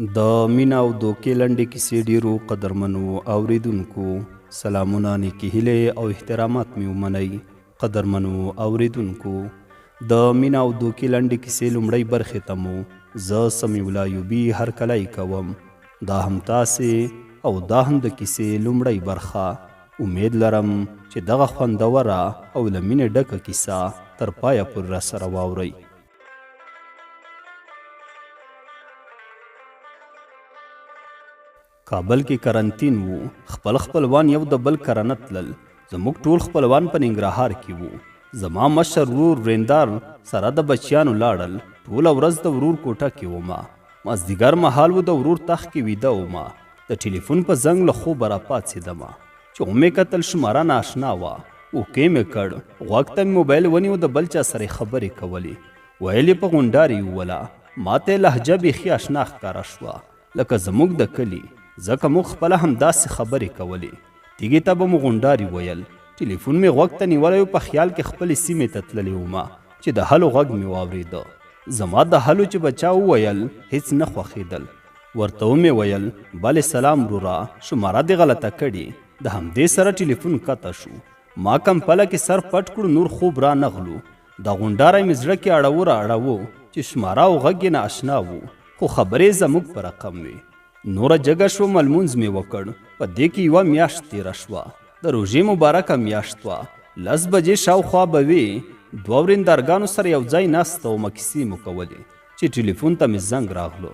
د مینه او دوکې لنډې کیسې ډیرو قدرمنو اوریدونکو سلامونه، نیکې هیلې او احترامات مې ومنئ. قدرمنو اوریدونکو، د مینه او دوکې لنډې کیسې لومړۍ برخې ته مو زه سمیع الله ایوبي هرکلی کوم. دا هم تاسې او دا هم د کیسې لومړۍ برخه. امید لرم چې دغه خوندوره او له مینې ډکه کیسه تر پایه پورې راسره واورئ. کابل کې کرنتین وو، خپل خپلوان یو د بل کره نه تلل. زموږ ټول خپلوان په ننګرهار کې وو. زما مشر ورور وریندار سره د بچیانو لاړل. ټوله ورځ د ورور کوټه کې ومه. مازدیګر مهال و، د ورور تخت کې ویده ومه. د ټلیفون په زنګ له خوبه راپاڅېدمه. چې ومې کتل شماره نااشنا وه. اوکې مې کړ، غوږ ته مې موبایل ونیو، د بل چا سره یې خبرې کولې. ویل یې په غونډارې ووله. ماته یې لهجه بیخي اشنا ښکاره شوه، لکه زموږ د کلي، ځکه موږ خپله همداسې خبرې کولې. تیږې ته به مو غونډاري ویل. ټلیفون مې غوږ ته نیولی و، په خیال کې خپلې سیمې ته تللې ومه چې د هلو غږ مې واورېده. زما د هلو چې به چا وویل هیڅ نه خوښېدل. ورته ومې ویل، بلې سلام وروره، شماره دې غلطه کړې. د همدې سره ټلیفون قطع شو. ما کمپله کې سر پټ کړو، نور خوب را نه غلو. دا غونډاری مې زړه کې اړوو را اړوو چې شماره او غږ یې نا اشنا وو، خو خبرې یې زموږ په رقم وې. نوره جګه شومه، لمونځ مې وکړ. په دې کې یوه میاشت تېره شوه. د روژې مبارکه میاشت وه. 10 بجې شاوخوا به وې. دوه وریندارګانو سره یو ځای ناسته ومه، کیسې مو کولې چې ټلیفون ته مې زنګ راغلو.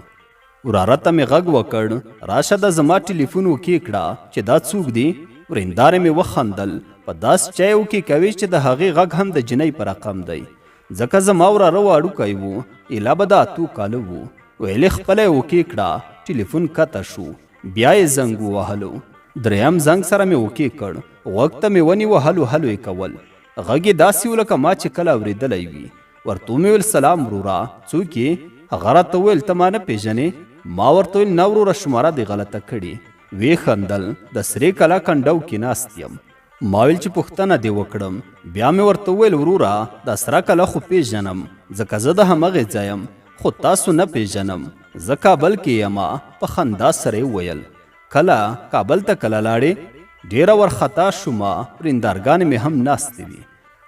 وراره ته مې غږ وکړ، راشه دا زما ټلیفون اوکې کړه چې دا څوک دي؟ وریندارې مې وخندل، په داسې چا یې اوکې کوې چې د هغې غږ هم د جینۍ په رقم دی. ځکه زما وراره واړوکی و، ایله به د 8 کاله و. ویل یې خپله یې اوکې کړه. ټلیفون قطع شو. بیا یې زنګ ووهلو. دریم زنګ سره مې اوکې کړ. غوږ ته مې ونیو، هلو هلو یې کول. غږ یې داسې و لکه ما چې کله اورېدلی وي. ورته ومې ویل، سلام وروره، څوک یې؟ هغه راته وویل، ته ما نه پېژنې؟ ما ورته ویل، نه وروره، شماره دې غلطه کړې. ویې خندل، د سرې کلا کنډو کې ناست یم. ما ویل چې پوښتنه دې وکړم. بیا مې ورته وویل، وروره دا سره کلا خو پېژنم، ځکه زه د همغې ځای یم، خو تاسو نه پېژنم، زه کابل کې یمه. په خندا سره یې وویل، کله کابل ته کله لاړې؟ ډېره ورخطا شومه، وریندارګانې مې هم ناستې وې.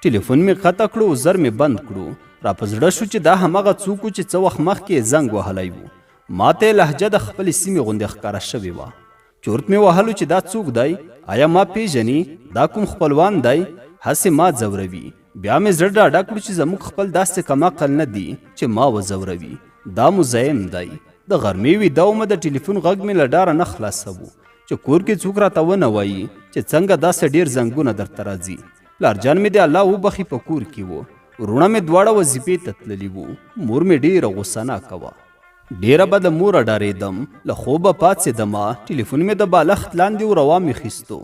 ټلیفون مې قطع کړو، زر مې بند کړو. را په زړه شو چې دا همغه څوک و چې څه وخت مخکې یې زنګ وهلی و. ماته یې لهجه د خپلې سیمې غوندې ښکاره شوې وه. چورت مې وهلو چې دا څوک دی؟ آیا ما پېژني؟ دا کوم خپلوان دی؟ هسې ما ځوروي. بیا مې زړه ډاډه کړو چې زموږ خپل داسې کم عقل نه دي چې ما وځوروي. دا مزایم دی. د غرمې ویده ومه، د ټلیفون غږ مې له ډاره نه خلاصوو چې کور کې څوک راته ونه وایي چې څنګه داسې ډېر زنګونه درته راځي. پلارجان مې دې الله وبخښي په کور کې و. وروڼه مې دواړه وظیفې ته تللي وو. مور مې ډېره غوسه ناکه وه. ډېره به له موره ډارېدم. له خوبه پاڅېدمه، ټلیفون مې د بالښت لاندې و، روان مې خیستو.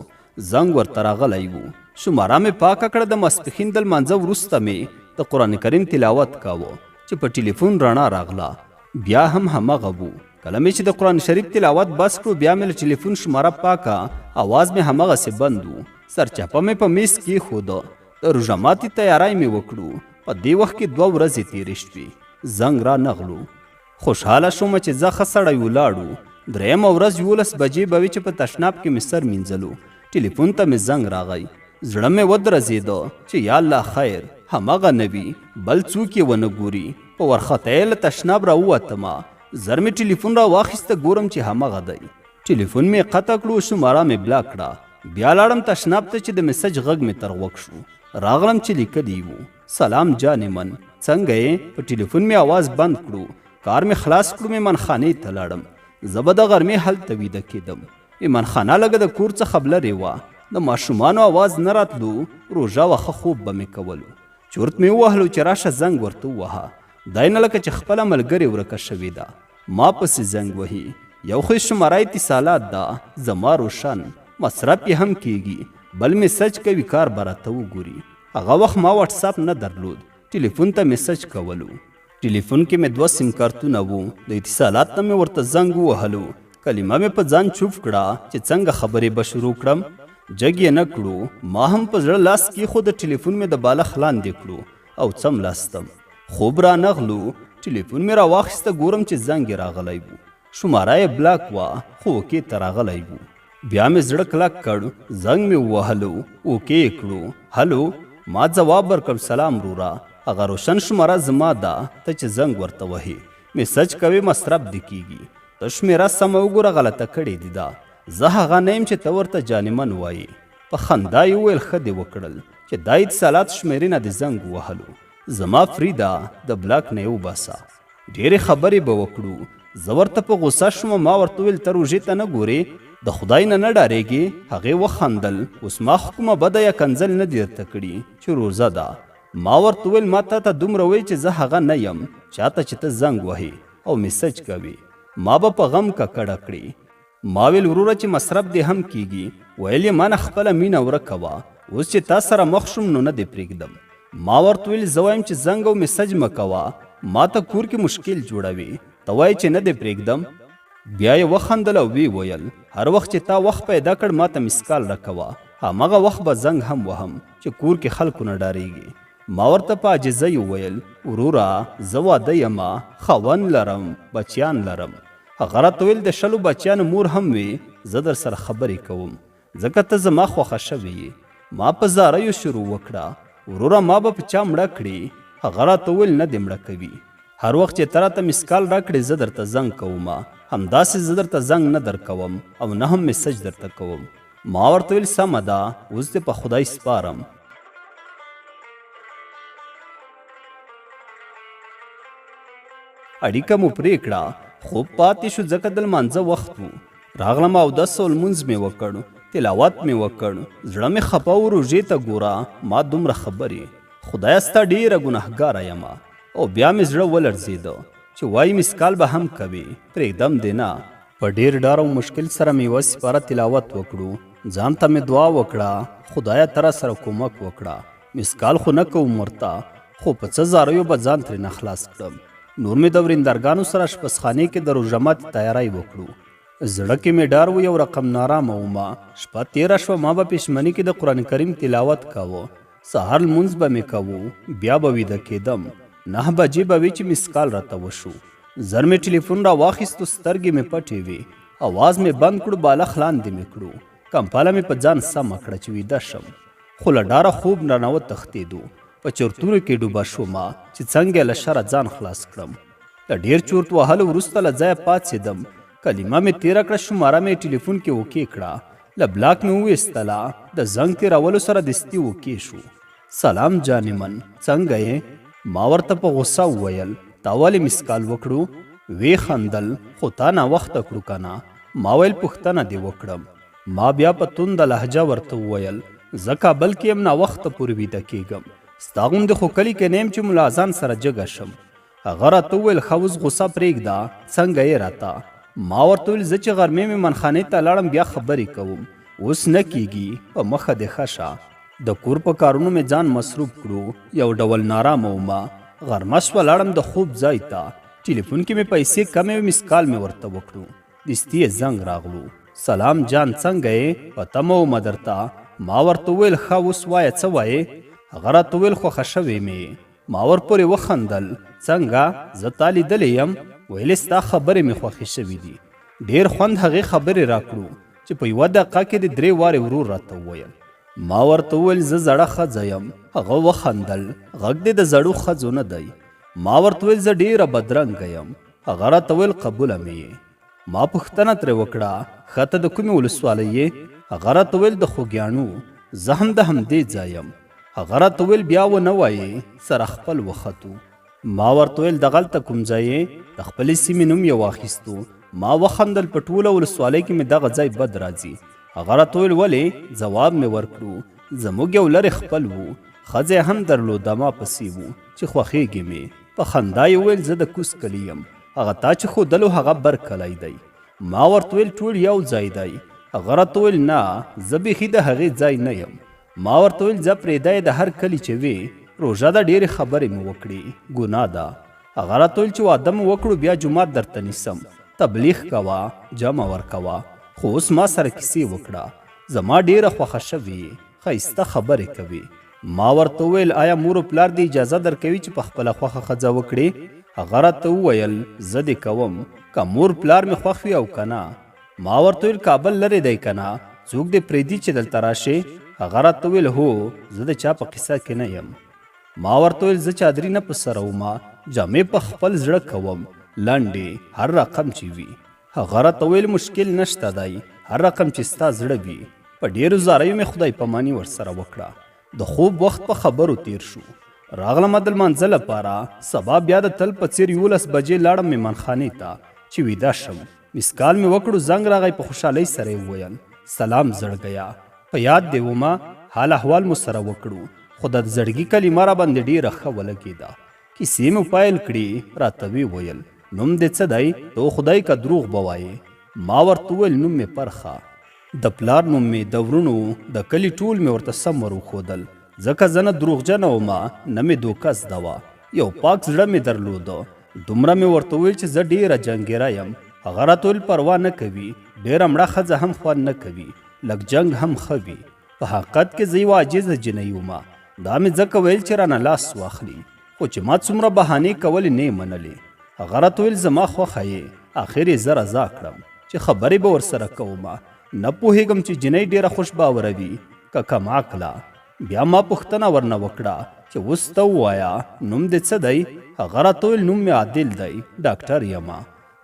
زنګ ورته راغلی و. شماره مې پاکه کړه. د ماسپښین د لمانځه وروسته مې د قرآن کریم تلاوت کاوه چې په ټلیفون رڼا راغله. بیا هم همغه وو. کله مې چې د قرآن شریف تلاوت بس کړو، بیا مې له ټلیفون شماره پاکه، اواز مې همغسې بند و. سرچپه مې په میز کېښوده. د روژه ماتي تیاری مې وکړو. په دې وخت کې 2 ورځې تېرې شوې، زنګ را نغلو. خوشحاله شوم چې زه ښه سړی ولاړو. درېیمه ورځ 11 بجې به وې چې په تشناب کې مې سر مینځلو، ټلیفون ته مې زنګ راغی. زړه مې ودرزېده چې یا الله خیر، همغه نه وي، بل څوک یې ونه ګوري. په ورخطا یې له تشناب راووتمه. زر مې ټلیفون را واخیسته، ګورم چې همغه دی. ټلیفون مې قطع کړو، شماره مې بلاک کړه. بیا لاړم تشناب ته چې د میسج غږ مې تر غوږ شو. راغلم چې لیکلی وو، سلام جانې من، څنګه یې؟ په ټلیفون مې اواز بند کړو. کار مې خلاص کړو، میمانخانې ته لاړم. زه به د غرمې هلته ویده کېدم. میمانخانه لږه د کور څخه لرې وه. د ماشومانو اواز نه راتلو. روژه وه، ښه خوب به مې کولو. چورت مې ووهلو چې راشه زنګ ورته ووهه. دی نه لکه چې خپله ملګرې ورکه شوې ده، ما پسې زنګ وهي. یو خو یې شماره اتصالات ده، زما روشن مصرف یې هم کیږي. بل میسج کوي، کار به راته وګوري. هغه وخت ما واتساپ نه درلود، ټلیفون ته میسج کولو. ټلیفون کې مې 2 سیم کارتونه وو. د اتصالات نه مې ورته زنګ ووهلو. کلمه مې په ځان چوف کړه چې څنګه خبرې به شروع کړم. جګ یې نه کړو. ما هم په زړه لاس کېښود، ټلیفون مې د بالښت لاندې کړو او څملاستم. خوب را نغلو. ټلیفون مې راواخیسته، ګورم چې زنګ یې راغلی و. شماره یې بلاک وه خو اوکې ته راغلی وو. بیا مې زړه کلک کړ، زنګ مې ووهلو، اوکې یې کړو، هلو؟ ما ځواب ورکړ، سلام وروره، هغه روشن شماره زما ده، ته چې زنګ ورته وهې، میسج کوې مصرف دې کیږي. ته شمېره سمه وګوره غلطه کړې دې ده، زه هغه نه یم چې ته ورته جانمن وایې. په خندا یې وویل، ښه دې وکړل چې دا اتصالات شمېرې نه دې زنګ ووهلو، زما فري ده، د بلاک نه یې وباسه. ډېرې خبرې به وکړو. زه ورته په غوسه شوم، ما ورته وویل، ته روژې ته نه ګورې؟ د خدای نه نه ډارېږې؟ هغې وخندل، اوس ما خو کومه بده یا کنځل نه دي درته کړي چې روزه ده. ما ورته وویل، ما تا ته دومره وویل چې زه هغه نه یم چا ته چې ته زنګ وهې او میسج کوې، ما به په غم ککړه کړې. ما ویل وروره چې مصرف دې هم کیږي، ویل یې مانه خپله مینه ورکه وه، اوس چې تا سره مخ شوم نو نه دې پرېږدم. ما ورته ویل زه وایم چې زنګ او میسج مه کوه، ما ته کور کې مشکل جوړوي، ته وایې چې نه دې پرېږدم؟ بیا یې وخندل او ویې ویل هر وخت چې تا وخت پیدا کړ ما ته مسکال راکوه، همغه وخت به زنګ هم وهم چې کور کې خلکو نه ډارېږي. ما ورته په عاجزۍ وویل وروره زه واده یم، خاوند لرم، بچیان لرم. هغه راته ویل د 20 بچیانو مور هم وي، زه در سره خبرې کوم ځکه ته زما خوښه شوې یې. ما په زاریو شروع وکړه، وروره ما به په چا مړه کړې؟ هغه راته وویل نه دې مړه کوي، هر وخت چې ته راته مسکال راکړې زه درته زنګ کوم، همداسې زه درته زنګ نه درکوم او نه هم میسج درته کوم. ما ورته ویل سمه ده، اوس دې په خدای سپارم. اړیکه مو پرې کړه، خوب پاتې شو ځکه د لمانځه وخت و. راغلم اودس او لمونځ مې وکړ، تلاوت مې وکړ، زړه مې خپه و، روژې ته ګوره ما دومره خبرې، خدایه ستا ډېره ګناهګاره یمه. او بیا مې زړه ولړزېده چې وایي مسکال به هم کوي، پرېږدم دې نه. په ډېر ډار او مشکل سره مې یوه سپاره تلاوت وکړو، ځان ته مې دعا وکړه، خدایه ته راسره کومک وکړه، مسکال خو نه کوم ورته، خو په څه زاریو به ځان ترېنه خلاص کړم. نور مې د وریندارګانو سره اشپزخانې کې د روژه ماتې تیاری وکړو. زړه کې مې ډار و، یو رقم نارامه وم. شپه تېره شوه، ما به پېشمني کې د قرآن کریم تلاوت کاوه، سهار لمونځ به مې کاوه، بیا به ویده کېدم. 9 بجې به وې چې مسکال راته وشو. زر مې ټلیفون را واخیستو، سترګې مې پټې وې، اواز مې بند کړو، بالښت لاندې مې کړو، کمپله مې په ځان سمه کړه چې ویده شم، خو له ډاره خوب رانه وتښتېدو. په چورتونو کې ډوبه شوم چې څنګه له شره ځان خلاص کړم. له ډېر چورت وهلو وروسته له ځایه پاڅېدم، کلمه مې تېره کړه، شماره مې ټلیفون کې اوکې کړه، له بلاک مې وویستله، د زنګ تېرولو سره دستي اوکې شو. سلام جانمن، څنګه یې؟ ما ورته په غوسه وویل، تا ولې مسکال وکړو؟ ویې خندل، خو تا ناوخته کړو که نه؟ ما ویل پوښتنه دې وکړم. ما بیا په تنده لهجه ورته وویل، زه کابل کې یم، ناوخته پورې ویده کېږم، ستا غوندې خو کلي کې نه یم چې ملا ځان سره جګه شم. هغه راته وویل ښه اوس غوسه پرېږده، څنګه یې راته؟ ما ورته وویل زه چې غرمې مېمانخانې ته لاړم بیا خبرې کوم، اوس نه کېږي، په مخه دې ښه شه. د کور په کارونو مې ځان مصروف کړو، یو ډول نارامه وم. غرمه شوه، لاړم د خوب ځای ته، ټلیفون کې مې پیسې کمې وې، مسکال مې ورته وکړو، دستي یې زنګ راغلو، سلام جان څنګه یې؟ په تمه ومه درته. ما ورته وویل ښه اوس وایه څه وایې؟ هغه راته وویل خوښه شوې مې. ما ورپورې وخندل، څنګه زه تا لیدلې یم؟ ویلې ستا خبرې مې خوښې شوې دي. ډېر خوند هغې خبرې راکړو چې په یوه دقیقه کې دې 3 وارې ورور راته وویل. ما ورته وویل زه زړه ښځه یم. هغه وخندل، غږ دې د زړو ښځو نه دی. ما ورته وویل زه ډېره بدرنګه یم. هغه راته وویل قبوله مې یې. ما پوښتنه ترې وکړه، ښه ته د کومې ولسوالۍ یې؟ هغه راته وویل د خوږیاڼو، زه هم د همدې ځای یم. هغه راته وویل بیا ونه وایې، سره خپل وختو. ما ورته وویل دغلته کوم ځای یې؟ د خپلې سیمې نوم یې واخیستو. ما وخندل، په ټوله ولسوالۍ کې مې دغه ځای بد راځي. هغه راته وویل ولې؟ ځواب مې ورکړو، زموږ یو لرې خپل و، ښځه یې هم درلوده، ما پسې و چې خوښېږي مې. په خندا یې وویل زه د کوز کلي یم، هغه تا چې ښودلو هغه بر کلی دی. ما ورته وویل ټول یو ځای دی. هغه راته وویل نه، زه بیخي د هغې ځای نه یم. ما ورته وویل ځه پرېږده یې، د هر کلي چې وې روژه ده، ډېرې خبرې مې وکړې، ګناه ده. هغه راته وویل چې واده مو وکړو بیا جومات درته نیسم، تبلیغ کوه، جمع ورکوه، خو اوس ما سره کیسې وکړه، زما ډېره خوښه شوې، ښایسته خبرې کوي. ما ورته وویل آیا مور و پلار دې اجازه درکوي چې په خپله خوښه ښځه وکړې؟ هغه راته وویل زه دې کوم، که مور پلار مې خوښ وي او که نه. ما ورته ویل کابل لرې دی که نه، څوک دې پرېږدي چې دلته راشې؟ هغه راته وویل هو، زه د چا په قصه کې نه یم. ما ورته ویل زه چادري نه په سروم، جامې په خپل زړه کوم، لنډې، هر رقم چې وي. هغه راته ویل مشکل نشته دی، هر رقم چې ستا زړه وي. په ډېرو زاریو مې خدای پاماني ورسره وکړه. د خوب وخت په خبرو تیر شو. راغلم د لمانځه لپاره. سبا بیا د تل په څیر 11 بجې لاړم میمانخانې ته چې ویده شم. مسکال مې وکړو، زنګ راغی، په خوشحالۍ سره یې وویل سلام زړګیه، په یاد دې ومه، حال احوال مو سره وکړو، خو د زړګي کلمه را باندې ډېره ښه ولګېده. کیسې مو پیل کړې، راته ویې ویل نوم دې څه دی؟ ته خدای که دروغ به وایې. ما ورته وویل نوم مې پرخه. د پلار نوم مې، د وروڼو، د کلي ټول مې ورته سم ور وښودل، ځکه زه نه دروغجنه ومه نه مې دوکه زده وه، یو پاک زړه مې درلوده. دومره مې ورته وویل چې زه ډېره جنګیره یم. هغه راته ویل پروا نه کوي، ډېره مړه ښځه هم خوند نه کوي، لږ جنګ هم ښه وي. په حقیقت کې زه یوه عاجزه جینۍ ومه، دا مې ځکه ویل چې رانه لاس واخلي، خو چې ما څومره بهانې کولې نه یې منلې. هغه راته ویل زما خوښه یې، اخر یې زه رضا کړم چې خبرې به ورسره کومه. نه پوهېږم چې جینۍ ډېره خوش باوره وي که کم عقله. بیا ما پوښتنه ورنه وکړه چې اوس ته ووایه نوم دې څه دی؟ هغه راته ویل نوم مې عادل دی، ډاکټر یمه.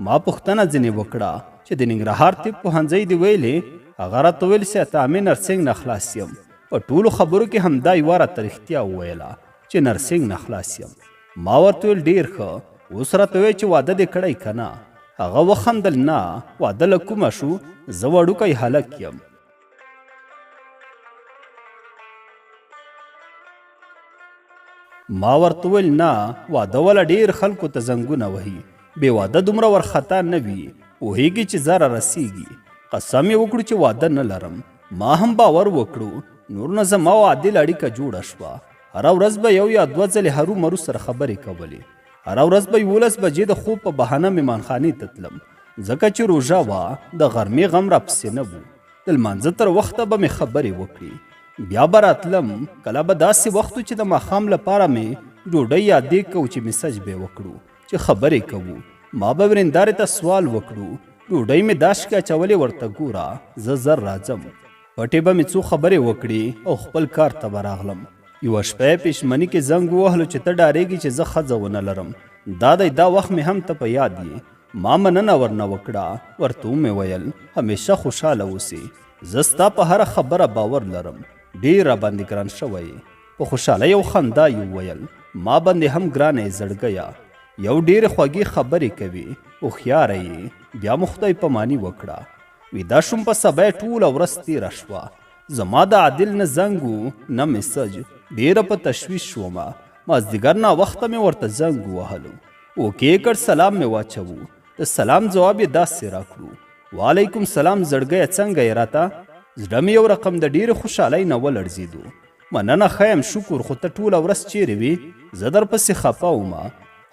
ما پوښتنه ځینې وکړه چې د ننګرهار طب پوهنځی دې ویلې؟ هغه راته ویل صحت عامې نرسنګ نه خلاص یم. په ټولو خبرو کې همدا یوه راته رښتیا وویله چې نرسنګ نه خلاص یم. ما ورته ویل ډېر ښه، اوس راته ووایه چې واده دې کړی که نه؟ هغه وخندل نه، واده له کومه شو، زه وړوکی هلک یم. ما ورته وویل نه، واده وله ډېر خلکو ته زنګونه وهي، بې واده دومره ورخطا نه وي، پوهېږي چې زه رارسېږي. قسم یې وکړو چې واده نه لرم. ما هم باور وکړو. نور نو زما او عادل اړیکه جوړه شوه. هره ورځ به یو یا دوه ځلې هرو مرو سره خبرې کولې. هره ورځ به 11 بجې د خوب په بهانه میمانخانې ته تلم، ځکه چې روژه وه، د غرمې غم راپسې نه و. د لمانځه تر وخته به مې خبرې وکړې، بیا به راتلم. کله به داسې وخت و چې د ماښام لپاره مې ډوډۍ یا دیګ کوو چې میسج به یې وکړو چې خبرې کوو. ما به وریندارې ته سوال وکړو، ډوډۍ مې داشکې اچولې ورته ګوره، زه زر راځم. پټې به مې څو خبرې وکړې او خپل کار ته به راغلم. یوه شپه یې پېشمني کې زنګ ووهلو چې ته ډارېږې چې زه ښځه ونه لرم، دا دی دا وخت مې هم ته په یاد یې. ما مننه ورنه وکړه، ورته ومې ویل همیشه خوشحاله اوسې، زه ستا په هره خبره باور لرم، ډېر راباندې ګران شوی یې. په خوشحالۍ او خندا یې وویل ما باندې هم ګرانه یې زړګیه، یو ډېرې خوږې خبرې کوې، هوښیاره یې. بیا مو خدای پاماني وکړه. ویده شوم. په سبا یې ټوله ورځ تېره شوه، زما د عادل نه زنګ و نه میسج. ډېره په تشویش شومه. مازدیګر ناوخته مې ورته زنګ ووهلو، اوکې یې کړ، سلام مې واچوو. د سلام ځواب یې داسې راکړو وعلیکم سلام زړګیه، څنګه یې؟ راته زړه مې یو رقم د ډېرې خوشحالۍ نه ولړزېدو. مننه ښه یم شکر، خو ته ټوله ورځ چیرې وې؟ زه درپسې خفه ومه.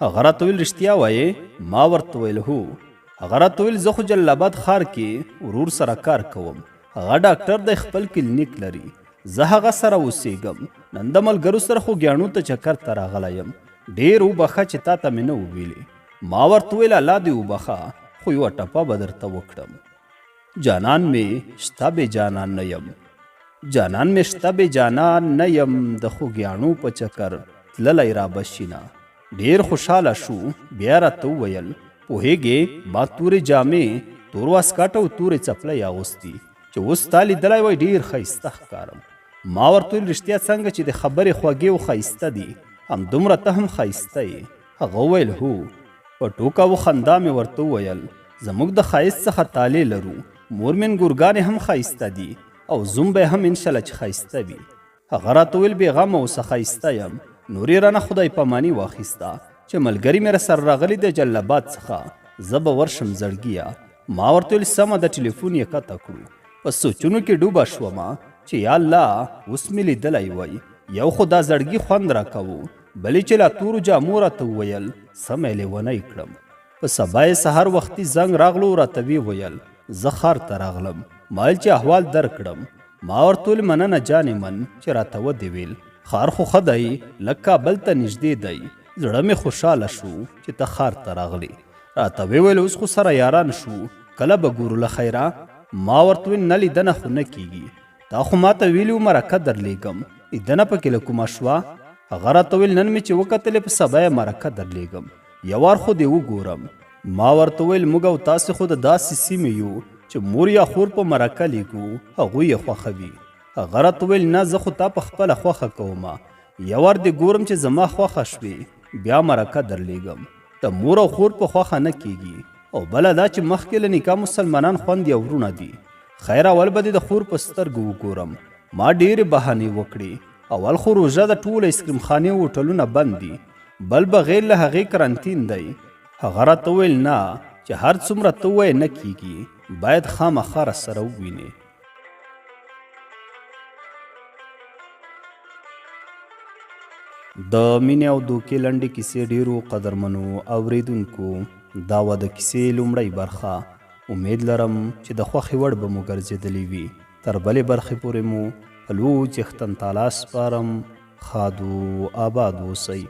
هغه راته ویل رښتیا وایې؟ ما ورته ویل هو. هغه راته ویل زه خو جلال آباد ښار کې ورور سره کار کوم، هغه ډاکټر دی، خپل کلینیک لري، زه هغه سره اوسېږم. نن د ملګرو سره خوږیاڼو ته چکر ته راغلی یم، ډېر وبخښه چې تا ته مې نه وویلې. ما ورته وویل الله دې وبخښه، خو یوه ټپه به درته وکړم. جانان مې شته بې جانان نه یم، جانان مې شته بې جانان نه یم، د خوږیاڼو په چکر تللی را به شینه. ډېر خوشحاله شو. بیا راته وویل پوهېږې ما تورې جامې، تور واسکټ او تورې څپلۍ اغوستي، چې اوس تا لیدلی وای ډېر ښایسته ښکارم. ما ورته وویل رښتیا څنګه چې د خبرې خوږې او ښایسته دي، همدومره ته هم ښایسته یې. هغه وویل هو. په ټوکه و خندا مې ورته وویل زموږ د ښایست څخه طالع لرو، مور مې انګورګانې هم ښایسته دي او زوم به هم انشاءالله چې ښایسته وي. هغه راته ویل بې غمه اوسه ښایسته یم. نور یې رانه خدای پاماني واخیسته چې ملګري مې راسره راغلي د جلال آباد څخه، زه به ورشم زړګیه. ما ورته ویل سمه ده، ټلیفون یې قطع کړو. په سوچونو کې ډوبه شومه چې یا الله اوس مې لیدلی وای، یو خو دا زړګي خوند راکوو، بلې چې لا تورو جامو راته وویل سمه یې لیونی کړم. په سبا یې سهار وختي زنګ راغلو، راته ویې ویل زه ښار ته راغلم، ما ویل چې احوال درکړم. ما ورته ویل مننه جانې من چې راته ودې ویل، ښار خو ښه دی، لږ کابل ته نږدې دی، زړه مې خوشحاله شو چې ته ښار ته راغلې. راته ویې ویل اوس خو سره یاران شو، کله به ګورو له خیره؟ ما ورته ویل نه لیدنه خو نه کیږي، تا خو ماته ویلي و مرکه درلیږم، لیدنه پکې له کومه شوه؟ هغه راته ویل نن مې چې وکتلې په سبا یې مرکه درلیږم، یو وار خو دې وګورم. ما ورته ویل موږ او تاسې خو د داسې سیمې یو چې مور یا خور په مرکه لیږو، هغوی یې خوښوي. هغه راته ویل نه زه خو تا په خپله خوښه کوم، یو وار دې ګورم چې زما خوښه شوې بیا مرکه درلیږم. د مور او خور په خوښه نه کیږي، او بله دا چې مخکې له نکاح مسلمانان خوندې او وروڼه دي. خیر اول به دې د خور په سترګو وګورم. ما ډېرې بهانې وکړې، اول خو روژه ده، ټول ایسکریم خانې او هوټلونه بند دي، بل بغیر له هغې کرنتین دی. هغه راته وویل نه چې هر څومره ته ووایې نه کیږي، باید خامخا راسره ووینې. د مینې او دوکې لنډې کیسې ډیرو قدرمنو اوریدونکو، دا وه د کیسې لومړۍ برخه. امید لرم چې د خوښې وړ به مو ګرځېدلې وي. تر بلې برخې پورې مو په لوی څښتن تعالی سپارم. ښاد و آباد اوسئ.